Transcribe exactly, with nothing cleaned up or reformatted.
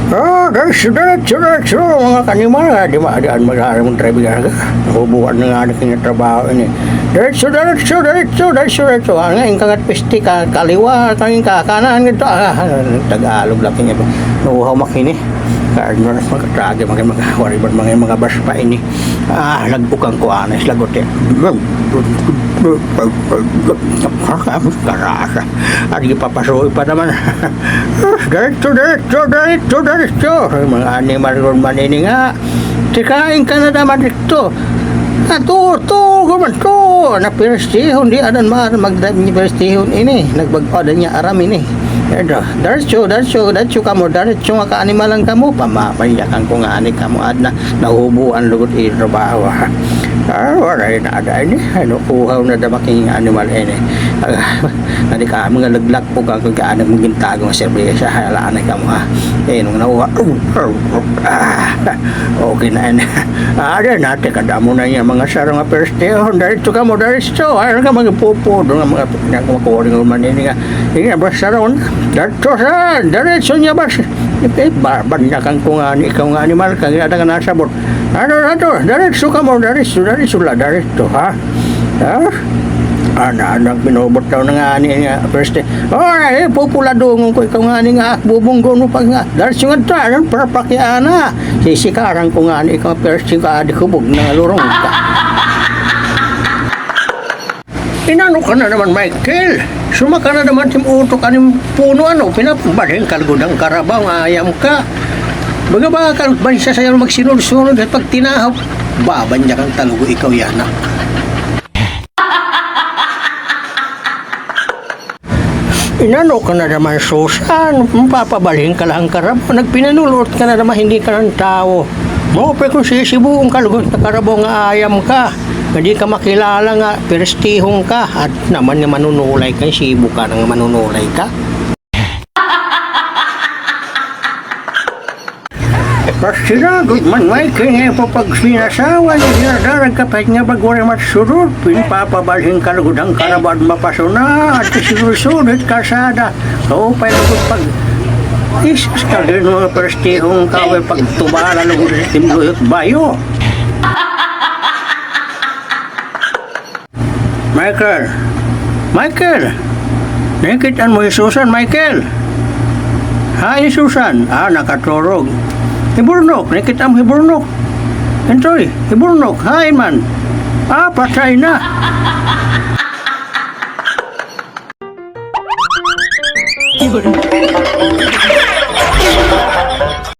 Ah, diretso, diretso, diretso, mga kanimal, ah, di ma-, di an mag-aaram ang driver ka. Nahubuan na nga na kanya trabaho ini. Diretso, diretso, diretso, diretso, diretso. Ah, nga, ingka nga piste ka, kaliwa, kang ka, kanan, ganito. Ah, Tagalog lang kanya. Nauhaw makini. Kaya, ano, makatagi, mga, mga, wari ba, mga, mga bas pa ini. Ah, lagbukan ko, anis, lagot, eh. Karasa. Adi, papasuy pa naman. Diretso, diretso, diretso, diretso. Mga animal ron man ini nga. Tikain ka na naman dito. Ato, to, guman to. Na piristihon, di adan ma-, magda-, ni piristihon ini. Nagbag-, adan niya aram ini. Ito, diretso, diretso, diretso kamo, diretso nga kaanimalan kamo. Pamamanyakan ko nga ani kamo, adna. Nahubuan lugod it trabaho, ha. Ah, waray na ada ini. Ano, uhaw na da making animal ini. Ah, nadi ka mga laglak po ka kung kaano mong gintago nga serbesa, ha, hala, anay ka mo, ha. Eh, nung nauha, ah, okay na ini. Ah, ada na, teka, damo na niya, mga sarong nga piristihon, diretso kamo, diretso, ayaw ka magpupo, doon nga mga, nga makuha rin man ini nga, ini nga, basta ron, diretso sa, diretso niya, basta, eh, ba-, banyakan ko nga, ikaw nga animal, kang ginada ka nasabot, Ano, ano, diretso kamo, diretso, diretso la, diretso, ha? Ha? Ana, anak, binubot daw na nga ani nga, peste. Oh, eh, pupuladungon ko ikaw nga ani nga, bubunggon mo pa nga. Diretso nga ta, ano, para pakiana. Sisikaran ko nga ani ikaw, peste, ka, adi ko, bug na lurong ka. Inano ka na naman, Michael? Suma ka na naman tim utok anim puno, ano, pinapabalhin ka lugod han karabaw nga ayam ka. Baga ba ka, bansa sayo magsinod-sunod at pagtinahap, babanyakan ta lugod ikaw yana. Inano ka na naman, Susan? Mapapabalhin ka la han karabaw. Nagpinanulot ka na naman, hindi ka ng tao. Maupay kung sisibuon ka lugod na karabaw nga ayam ka. Nga di ka makilala nga piristihon ka. At naman nga manunulay ka, sibo ka na nga manunulay ka. Pasira gud man, Michael, nga ipapagpinasawa niya, dinadarag ka pa nga bag-o rin matsurot, pinpapabalhin ka lugod han karabaw mapasuna, at siguro sunod kalsada. Kaupay lugod pag, isus ka rin mga piristihon ka, pagtubala lugod sa tim luyot bayo. Michael! Michael! Nakit-an mo hi Susan, Michael? Hain hi Susan? Ah, nakaturog. Hi Burnok, nakit-an mo hi Burnok? Entoy, hi Burnok, hain man? Ah, patay na.